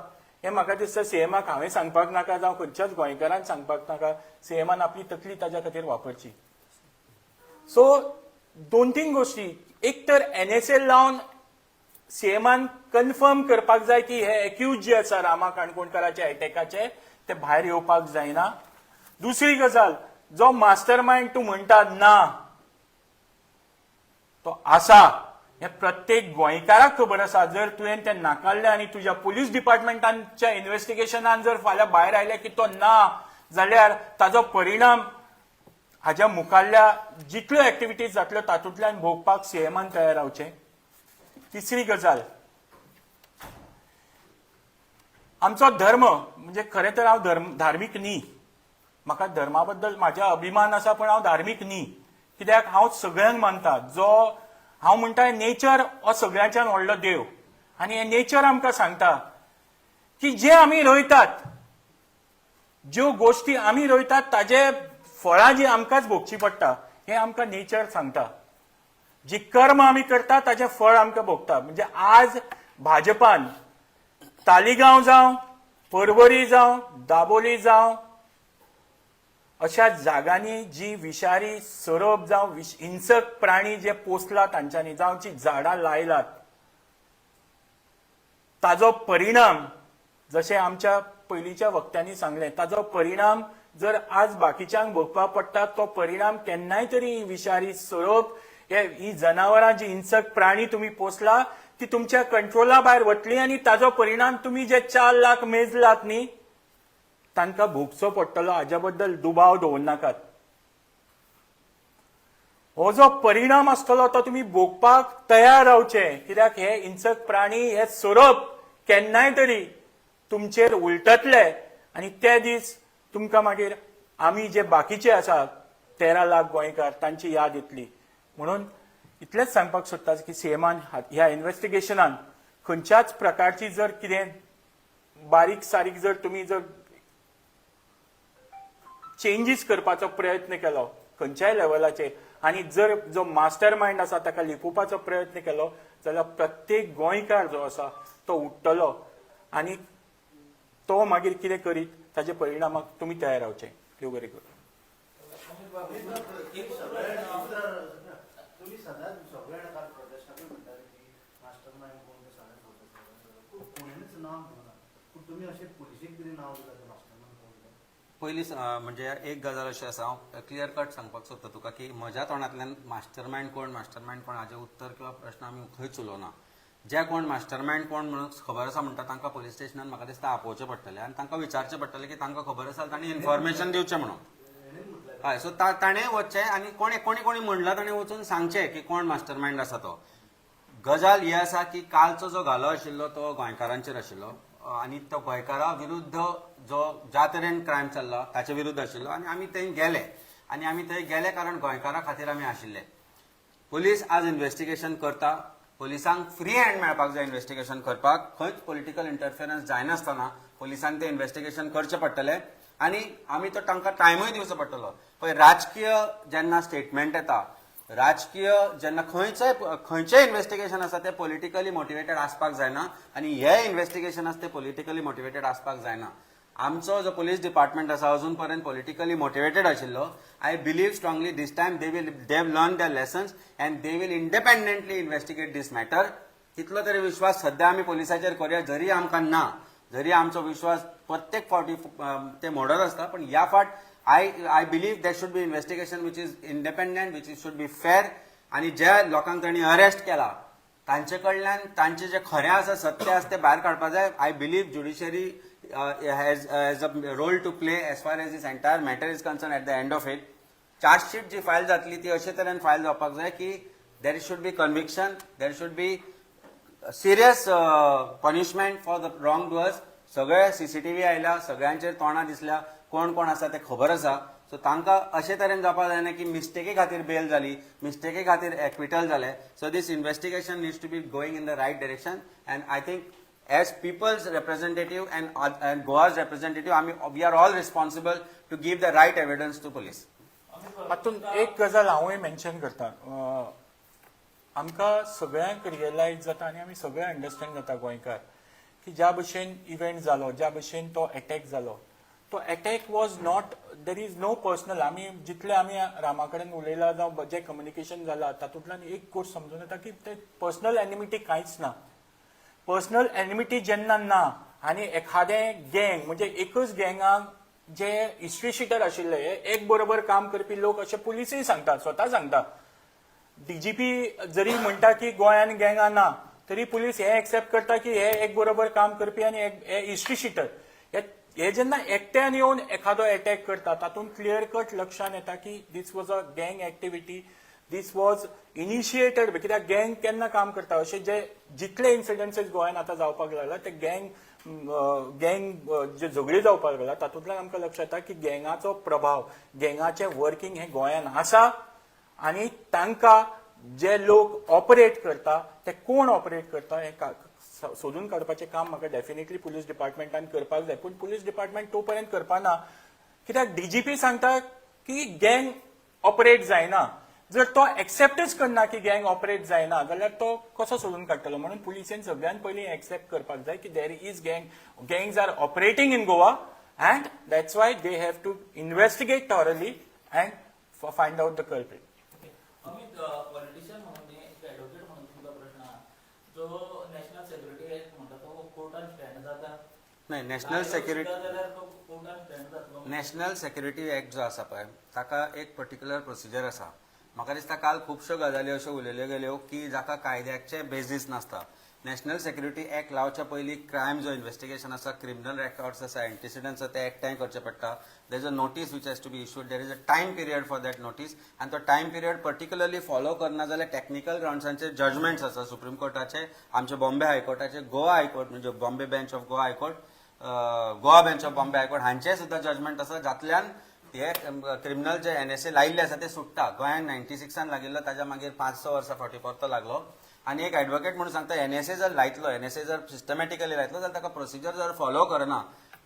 हें म्हाका दिसता सीएमाक हांवें सांगपाक नाका, जावं खंयच्याच गोंयकारान सांगपाक नाका. सीएमान आपली तकली ताज्या खातीर वापरची. सो 2-3 गोश्टी, एक तर एनएसए लावन सीएमान कन्फर्म करपाक जाय की हे एक्यूज जे आसा रामा काणकोणकाराच्या एटॅकाचे ते भायर येवपाक जायना. दुसरी गजाल, जो मास्टर मायंड तूं म्हणटा ना तो आसा हें प्रत्येक गोंयकाराक खबर आसा. जर तुवें तें नाकारलें आनी तुज्या पुलीस डिपार्टमेंटाच्या इन्व्हेस्टिगेशनान जर फाल्यां भायर आयलें की तो ना जाल्यार ताजो परिणाम हाज्या मुखारल्या जितल्यो एक्टिविटीज जातल्यो तातूंतल्यान भोगपाक सीएमान तयार रावचें. तिसरी गजाल, आमचो धर्म म्हणजे खरें तर हांव धर्म धार्मीक न्ही. म्हाका धर्मा बद्दल म्हाज्या अभिमान आसा, पूण हांव धार्मीक न्ही, कित्याक हांव सगळ्यांक मानता. जो हांव म्हणटा, नेचर हो सगळ्यांच्यान व्हडलो देव आनी हे नेचर आमकां सांगता की जे आमी रोयतात, ज्यो गोश्टी आमी रोयतात, ताजे फळां जी आमकांच भोगची पडटा, हें आमकां नेचर सांगता. जी कर्म आमी करता ताजें फळ आमकां भोगता. म्हणजे आज भाजपान तालिगांव जावं, परवरी जावं, दाबोली जावं, अशा जागांनी जी विशारी सोरोप जावं हिंसक प्राणी जे पोसला तांच्यांनी, जावं जी झाडां लायलात, ताजो परिणाम, जशें आमच्या पयलींच्या वक्त्यांनी सांगलें, ताजो परिणाम जर आज बाकीच्यांक भोगपाक पडटा, तो परिणाम केन्नाय तरी ही विशारी सोरोप, हे ही जनावरां, जी हिंसक प्राणी तुमी पोसला, ती तुमच्या कंट्रोला भायर वतली आनी ताजो परिणाम तुमी जे 4 लाख मेजलात न्ही, तांकां भोगचो पडटलो. हाज्या बद्दल दुबाव दवरनाकात. हो जो परिणाम आसतलो तो तुमी भोगपाक तयार रावचे, कित्याक हे हिंसक प्राणी, हे सोरोप केन्नाय तरी तुमचेर उलटतले आनी ते दीस तुमकां मागीर आमी जे बाकीचे आसा 13 लाख गोंयकार, तांची याद येतली. म्हणून इतलेंच सांगपाक सोदता की सीएमान ह्या इन्व्हेस्टिगेशनान खंयच्याच प्रकारची जर कितें बारीक सारीक जर तुमी जर चेंजीस करपाचो प्रयत्न केलो खंयच्याय लेवलाचेर आनी जर जो मास्टर मायंड आसा ताका लिपोवपाचो प्रयत्न केलो जाल्यार प्रत्येक गोंयकार जो आसा तो उठ्ठलो आनी तो मागीर कितें करीत ताजे परिणामाक तुमी तयार रावचे. देव बरें करूं. तुम्ही सदांच सगळ्या काल प्रोटेस्टाकूय म्हणटाले की मास्टर मायंड कोण ते सगळ्यांक खबर, कोणीच नांव घेवना, पूण तुमी अशें पुलिसेक तरी नांव दिलां तें मास्टर मायंड कोण तें. पयली म्हणजे एक गजाल अशी आसा, हांव क्लियर कट सांगपाक सोदता तुका की म्हज्या तोंडांतल्यान मास्टर मायंड कोण, मास्टर मायंड कोण हाजें उत्तर किंवा प्रश्न आमी खंयच उलोवना. जे कोण मास्टर मायंड कोण म्हणून खबर आसा म्हणटा, तांकां पोलीस स्टेशनान म्हाका दिसता आपोवचें पडटलें आनी तांकां विचारचें पडटलें की तांकां खबर आसा जाल्यार तांणी इन्फॉर्मेशन दिवचें म्हणून. हय, सो ताणें वचचें आनी कोणे कोणी कोणी म्हणलां ताणें वचून सांगचें की कोण मास्टर मायंड आसा तो. गजाल ही आसा की कालचो जो घालो आशिल्लो तो गोंयकारांचेर आशिल्लो आनी तो गोंयकारा विरुद्ध जो ज्या तरेन क्रायम चल्ला ताचे विरुद्ध आशिल्लो आनी आमी थंय गेले आनी आमी थंय गेले कारण गोंयकारा खातीर आमी आशिल्ले. पुलीस आज इन्व्हेस्टिगेशन करता. पुलिसांक फ्री हँड मेळपाक जाय इन्व्हेस्टिगेशन करपाक. खंयच पॉलिटिकल इंटरफिरन्स जायनासतना पुलिसांक तें इन्व्हेस्टिगेशन करचें पडटलें आनी आमी तो तांकां टायमूय दिवचो पडटलो. पळय, राजकीय जेन्ना स्टेटमेंट येता, राजकीय जेन्ना खंयचेय खंयचेय इन्व्हेस्टिगेशन आसा तें पॉलिटिकली मोटिवेटेड आसपाक जायना आनी हे इन्व्हेस्टिगेशन आसा तें पॉलिटिकली मोटिवेटेड आसपाक जायना. आमचो जो पोलीस डिपार्टमेंट आसा अजून पर्यंत पॉलिटिकली मोटिवेटेड आशिल्लो. I believe strongly this time they learn the lessons and they will independently investigate this matter. तितलो तरी विश्वास सध्या आमी पोलिसाचेर करूया. जरी आमकां ना, जरी आमचो विश्वास प्रत्येक फावटी ते मोडत आसता, पण ह्या फाट I believe there should be investigation which is independent, which is should be fair. आनी ज्या लोकांक तांणी अरेस्ट केला तांचे कडल्यान तांचे जे खरें आसा, सत्य आसा तें भायर काडपाक जाय. I believe judiciary has a role to play as far as this entire matter is concerned. At the end of it, chargesheet ji file जातली ती अशे तरेन फायल जावपाक जाय की there should be conviction, there should be serious punishment for the wrong doers. सगळे CCTV आयल्या, सगळ्यांचेर तोंडां दिसल्या, कोण कोण आसा ते खबर आसा. सो तांकां अशे तरेन जावपाक जायना की मिस्टेकी खातीर बेल जाली, मिस्टेकी खातीर एक्विटल जालें. So this investigation needs to be going in the right direction and I think as people's representative and Goa's representative, आमी we are all responsible to give the right evidence to police. हातूंत एक गजाल हांवूय mention करता. आमकां सगळ्यांक realise जाता आनी आमी सगळे अंडरस्टँड जाता गोंयकार की ज्या भशेन इव्हेंट जालो, ज्या भशेन तो एटॅक जालो, तो attack was not, there is no personal. आमी जितले आमी रामा कडेन उलयला जावं जे कम्युनिकेशन जाला, तातूंतल्यान एक गोश्ट समजून येता की ते पर्सनल एनिमिटी कांयच ना. पर्सनल एनिमिटी जेन्ना ना आनी एखादें गँग, म्हणजे एकच गँगाक जे हिस्ट्री शिटर आशिल्ले, हे एक बरोबर काम करपी लोक अशें पुलिसूय सांगतात, स्वता सांगता. डीजीपी जरी म्हणटा की गोंयान गँगां ना, तरी पुलीस हे एक्सेप्ट करता की हे एक बरोबर काम करपी आनी हे हिस्ट्री शिटर. हे जेन्ना एकट्यान येवन एखादो एटॅक करता, तातूंत क्लियर कट लक्षात येता की this was a gang activity, this was initiated. कित्याक गँग केन्ना काम करता, अशे जे जितले इन्सिडन्सीस गोंयान आतां जावपाक लागला ते गँग गँग जे झगडी जावपाक लागला तातूंतल्यान आमकां लक्षात येता की गँगाचो प्रभाव, गँगाचें वर्किंग हें गोंयान आसा आनी तांकां जे लोक ऑपरेट करता ते कोण ऑपरेट करता हें सोदून काडपाचें काम म्हाका डेफिनेटली पुलीस डिपार्टमेंटान करपाक जाय. पूण पुलीस डिपार्टमेंट तो पर्यंत करपाना कित्याक डीजीपी सांगता की गँग ऑपरेट जायना. जर तो एक्सेप्टच करना की गँग ऑपरेट जायना जाल्यार तो कसो सोदून काडटलो? म्हणून पुलिसेन सगळ्यात पयलीं एक्सेप्ट करपाक जाय की there is gang, gangs are operating in Goa and that's why they have to investigate thoroughly and find out the culprit. Amit, politician म्हणून न्ही, एक एडवोकेट म्हणून तुमकां प्रश्न आहा, जो नॅशनल सेक्युरिटी एक्ट म्हणटा तो कोर्टान स्टँड जाता? नाही, नॅशनल सेक्युरिटी जाल्यार तो कोर्टान स्टँड जातलो? नॅशनल सेक्युरिटी एक्ट जो आसा पळय ताका एक पर्टिक्युलर प्रोसिजर आसा. म्हाका दिसता काल खुबश्यो गजाली अश्यो उलयल्यो गेल्यो की जाका कायद्याचे बेजीस नासता. नॅशनल सेक्युरिटी एक्ट लावच्या पयलीं क्रायम जो इन्व्हेस्टिगेशन आसा, क्रिमिनल रेकॉर्ड्स आसा, एंटिसिडंट्स आसा, ते एकठांय करचे पडटा. There is a notice which has to be issued, there is a time period for that notice आनी तो टायम पिरियड पर्टिक्युलरली फॉलो करना जाल्यार टॅक्निकल ग्रावंड्सांचे जजमेंट्स आसा सुप्रीम कोर्टाचे, आमचे बॉम्बे हायकोर्टाचे, गोवा हायकोर्ट म्हणजे Bombay bench of Goa high court, Goa bench of Bombay high court हांचे सुद्धा judgement आसा जातल्यान हे क्रिमिनल जे एनएसए लायिल्ले आसा ते सुट्टा. गोंयांत 96 लागिल्लो, ताच्या मागीर 5-6 वर्सां फावटी परतो लागलो. आनी एक एडवोकेट म्हणून सांगता, एनएसए जर लायतलो, एनएसए जर सिस्टमॅटिकली लायतलो जाल्यार ताका प्रोसिजर जर फॉलो करना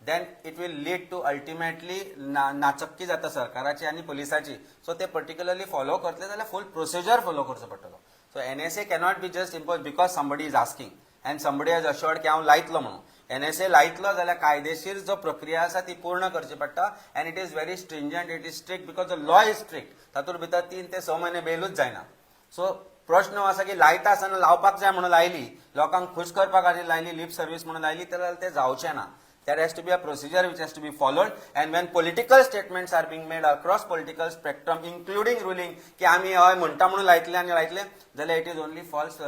then it will lead to ultimately नाचक्की जाता सरकाराची आनी पुलिसाची. सो ते पर्टिक्युलरली फॉलो करतले जाल्यार फूल प्रोसिजर फॉलो करचो पडटलो. So NSA cannot be just impose because somebody is asking and somebody has assured की हांव लायतलो म्हणून. एनएसए लायतलो जाल्यार कायदेशीर जो प्रक्रिया आसा ती पूर्ण करची पडटा and it is very stringent, it is strict because the law is strict. तातूंत भितर 3 ते 6 म्हयने बेलूच जायना. सो प्रश्न आसा की लायता आसतना लावपाक जाय म्हणून लायली, लोकांक खूश करपा खातीर लायली, लिप सर्वीस म्हणून लायली जाल्यार ते जावचें ना. There has to be a procedure which has to be followed, and when political statements are being made across political spectrum, including ruling, की आमी हय म्हणटा म्हणून लायतले आनी लायतले जाल्यार it is only false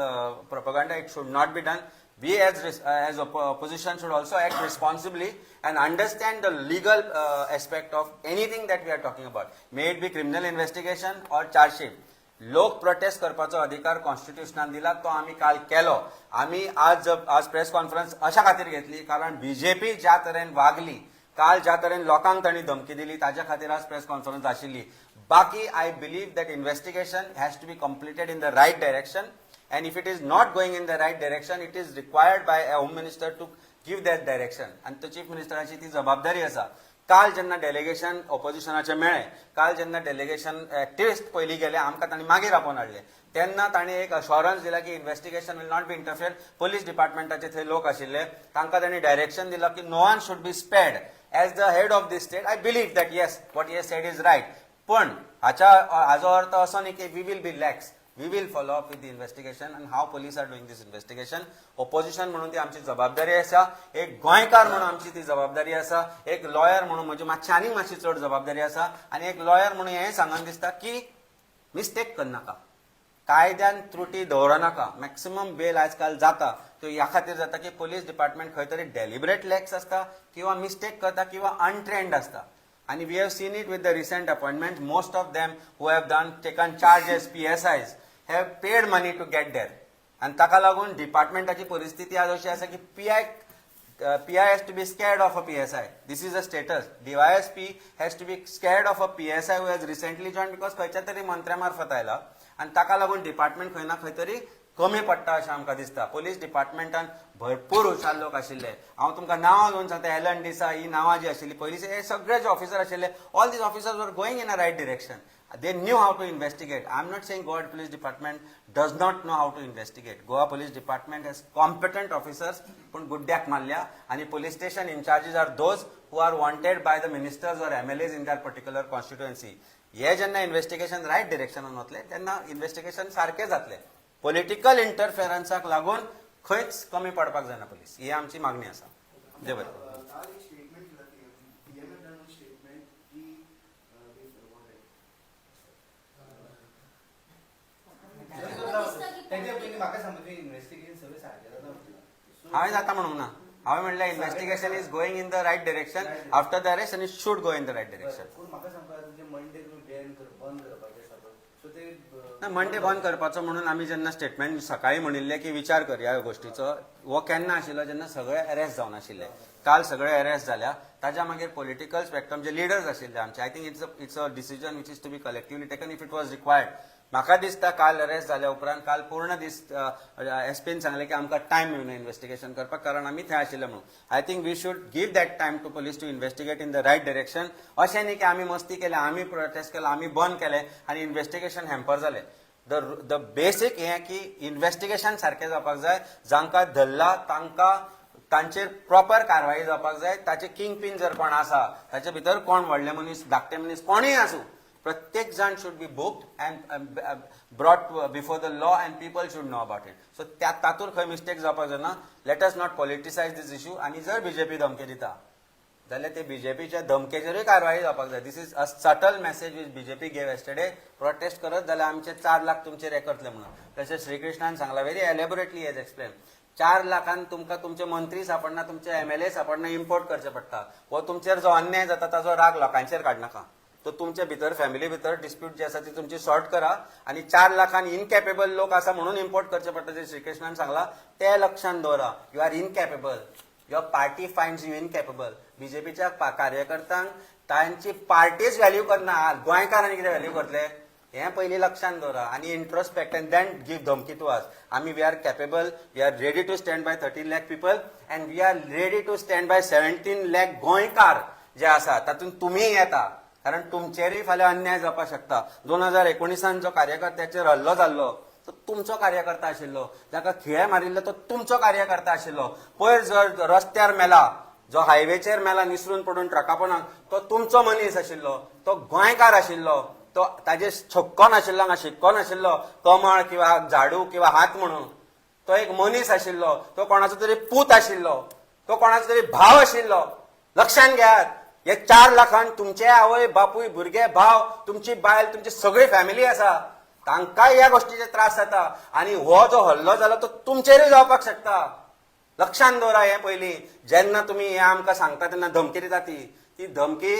propaganda. It should not be done. We as opposition should also act responsibly and understand the legal aspect of anything that we are talking about, may it be criminal investigation or charge sheet. लोक protest करपाचो अधिकार कॉन्स्टिट्युशनान दिला, तो आमी काल केलो. आमी आज आज प्रेस कॉन्फरन्स अशा खातीर घेतली कारण बीजेपी ज्या तरेन वागली काल, ज्या तरेन लोकांक तांणी धमकी दिली, ताच्या खातीर आज प्रेस कॉन्फरन्स आशिल्ली. बाकी I believe that investigation has to be completed in the right direction and if it is not going in the right direction, it is required by a home minister to give that direction आनी तो chief मिनिस्टराची ती जबाबदारी आसा. काल जेन्ना delegation ऑपोजिशनाचे मेळ्ळे, काल जेन्ना डेलिगेशन एक्टिविस्ट पयलीं गेले, आमकां तांणी मागीर आपोवन हाडले, तेन्ना तांणी एक अशोरन्स दिला की investigation will not be interfere. Police डिपार्टमेंटाचे थंय लोक आशिल्ले, तांकां तांणी डायरेक्शन दिला की no one should be spared. As the head of the state, I believe that yes, what he said is right. पण हाच्या हाजो अर्थ असो न्ही की we will be lax. We will follow up with the investigation and how police are doing this investigation. Opposition म्हणून ती आमची जबाबदारी आसा, एक गोंयकार म्हणून आमची ती जबाबदारी आसा, एक लॉयर म्हणून म्हजी मातशी आनीक मातशी चड जबाबदारी आसा आनी एक लॉयर म्हणून हें सांगन दिसता की मिस्टेक करनाका, कायद्यान त्रुटी दवरनाका. मॅक्सिमम बेल आजकाल जाता त्यो ह्या खातीर जाता की पोलीस डिपार्टमेंट खंय तरी डेलिबरेट लॅक्स आसता किंवा मिस्टेक करता किंवा अनट्रेंड आसता. आणि we have seen it with the recent appointment. Most of them who have done taken charge as PSIs have paid money to get there. आनी ताका लागून डिपार्टमेंटाची परिस्थिती आज अशी आसा की PI has to be scared of a PSI. This is a status. DYSP has to be scared of a PSI who has recently joined because खंयच्या तरी मंत्र्या मार्फत आयला आनी ताका लागून डिपार्टमेंट खंय ना खंय तरी कमी पडटा अशें आमकां दिसता. पोलीस डिपार्टमेंटान भरपूर हुशार लोक आशिल्ले. हांव तुमकां नांवां घेवन सांगता, एलन डिसा ही नांवां जी आशिल्ली पयलीं, हे सगळे जे ऑफिसर आशिल्ले, all these officers were going in a right direction. They knew how to investigate. I am not saying Goa Police Department does not know how to investigate. Goa Police Department has competent officers, पूण गुड्ड्याक मारल्या आनी police station incharges are those who are wanted by the ministers or MLAs in their particular constituency. हे जेन्ना investigation right डिरेक्शनान वतले तेन्ना investigation सारकें जातलें. Political इंटरफेरन्साक लागून खंयच कमी पडपाक जायना पोलीस, ही आमची मागणी आसा. देव बरें करूं. काल एक स्टेटमेंट दिला पीएम डन स्टेटमेंट की what तेच्या पयलीं म्हाका सांग, इन्व्हेस्टिगेशन सगळें सारकें जाता म्हणटा. हांवें जाता म्हणूंक ना. हांवें म्हणलें investigation is going in the right direction after the arrest and it should go in the right direction. पूण म्हाका सांगपा, तुजें मंडे तुमी बॅन कर बंद करपाचें आसा पळय, सो ते ना, मंडे बंद करपाचो म्हणून आमी जेन्ना स्टेटमेंट सकाळी म्हणिल्लें की विचार करया ह्या गोष्टीचो, हो केन्ना आशिल्लो जेन्ना सगळे अरेस्ट जावन आशिल्ले. काल सगळे अरेस्ट जाल्या ताच्या मागीर पॉलिटिकल स्पेक्ट्रम जे लिडर्स आशिल्ले आमचे, I think it's a decision which is to be collectively taken if it was required. म्हाका दिसता काल अरेस्ट जाल्या उपरांत काल पूर्ण दीस एसपीन सांगलें की आमकां टायम मेळना इन्व्हेस्टिगेशन करपाक, कारण आमी थंय आशिल्ले म्हणून. I think we should give that time to police to investigate in the right direction. अशें न्ही की आमी मस्ती केल्या, आमी प्रोटेस्ट केला, आमी बंद केले आनी इन्व्हेस्टिगेशन हॅम्पर जालें. The basic हें की इन्व्हेस्टिगेशन सारकें जावपाक जाय. जांकां धरला तांकां तांचेर प्रॉपर कारवाई जावपाक जाय. ताचे किंग पीन जर कोण आसा, ताचे भितर कोण व्हडले मनीस, धाकटे मनीस कोणूय आसूं, प्रत्येक जाण should be booked and brought before the law and people should know about it. So त्या तातूंत खंय मिस्टेक जावपाक जायना. Let us not politicize this issue. आनी जर बीजेपी धमकी दिता जाल्यार ते बीजेपीच्या धमकेचेरूय कारवाई जावपाक जाय. This is a subtle message which BJP gave yesterday. Protest करत जाल्यार आमचे 4 लाख तुमचेर हे करतले म्हणून. तशें श्रीकृष्णान सांगला, व्हेरी एलेबोरेटली हेज एक्सप्लेन, 4 लाखान तुमकां तुमचे मंत्री सापडना, तुमचे एमएलए सापडना, इम्पोर्ट करचे पडटा. हो तुमचेर जो अन्याय जाता ताजो राग लोकांचेर काडनाका. तो तुमच्या भितर फॅमिली भितर डिस्प्यूट जे आसा ती तुमची सॉर्ट करा. आणि 4 लाखान इनकॅपेबल लोक आसा म्हणून इम्पोर्ट करचे पडटा, जे श्रीकृष्णान सांगला ते लक्षात दवरा. You are incapable, your party finds you incapable. बीजेपीच्या कार्यकर्त्यांक तांची पार्टीच व्हॅल्यू करना, गोंयकारांनी कितें व्हॅल्यू करतले हें पयलीं लक्षात दवरा आनी introspect and then give धमकी टू अस. आमी we are capable, we are ready to stand by 13 lakh people and we are ready to stand by 17 lakh गोंयकार जे आसा, तातूंत तुमीय येता, कारण तुमचेरूय फाल्यां अन्याय जावपाक शकता. 2019 जो कार्यकर्त्याचेर हल्लो जाल्लो तो तुमचो कार्यकर्ता आशिल्लो. जाका खिळे मारिल्लो तो तुमचो कार्यकर्ता आशिल्लो. पयर जर रस्त्यार मेला, जो हायवेचेर मेला निसरून पडून ट्रका पोंदाक, तो तुमचो मनीस आशिल्लो, तो गोंयकार आशिल्लो. तो ताजे छक्को नाशिल्लो, हांगा शिक्को नाशिल्लो, कमळ किंवा झाडू किंवा हात म्हणून. तो एक मनीस आशिल्लो, तो कोणाचो तरी पूत आशिल्लो, तो कोणाचो तरी भाव आशिल्लो. लक्षात घेयात, हे 4 लाखान तुमचे आवय बापूय, भुरगे, भाव, तुमची बायल, तुमची सगळी फॅमिली आसा, तांकांय ह्या गोष्टीचे त्रास जाता. आणि हो जो हल्लो जाला तो तुमचेरूय जावपाक शकता. लक्षात दवरा हें पयलीं. जेन्ना तुमी हें आमकां सांगता तेन्ना धमकी दिता, ती ती धमकी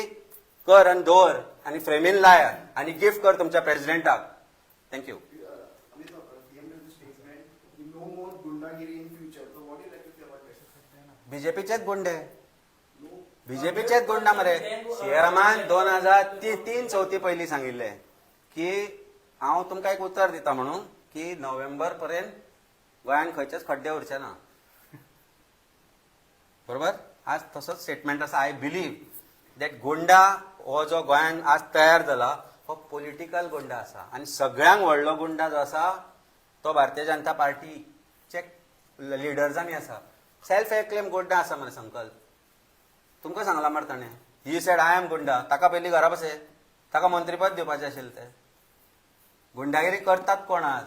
कर आनी दवर आनी फ्रेमीन लाय आनी गिफ्ट कर तुमच्या प्रेसिडेंटाक. Thank you. Amit, CM made the statement, no more gundagiri in future. So what do you like to say about that? बीजेपीचेच गुंडे. No. बीजेपीचेच गुंडा मरे. सीएमान 2003 चवथी पयलीं सांगिल्लें की हांव तुमकां एक उतर दिता म्हणून की नोव्हेंबर पर्यंत गोंयांत खंयचेच खड्डे उरचे ना, बरोबर? आज तसोच स्टेटमेंट आसा. I believe that गुंडा हो जो गोंयांत आज तयार जाला हो पॉलिटिकल गुंडा आसा आनी सगळ्यांक व्हडलो गुंडा जो आसा तो भारतीय जनता पार्टीचे लिडर्सांनी आसा. सेल्फ एक्लेम गुंडा आसा मरे संकल्प. तुमकां सांगला मरे ताणें, he said, "I am goonda." ताका पयलीं घरा बसय. ताका मंत्रीपद दिवपाचें आशिल्लें तें. गुंडागिरी करतात कोण आज?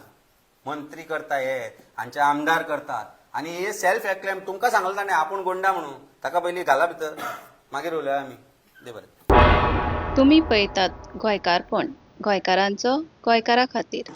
मंत्री करता, हे हांचे आमदार करतात आनी हे सेल्फ एक्लेम तुमकां सांगलें ताणें आपूण गुंडा म्हणून. ताका पयलीं घाला भितर, मागीर उलया आमी. दे बरें. तुमी पळयतात गोंयकारपण, गोंयकारांचो गोंयकारा खातीर.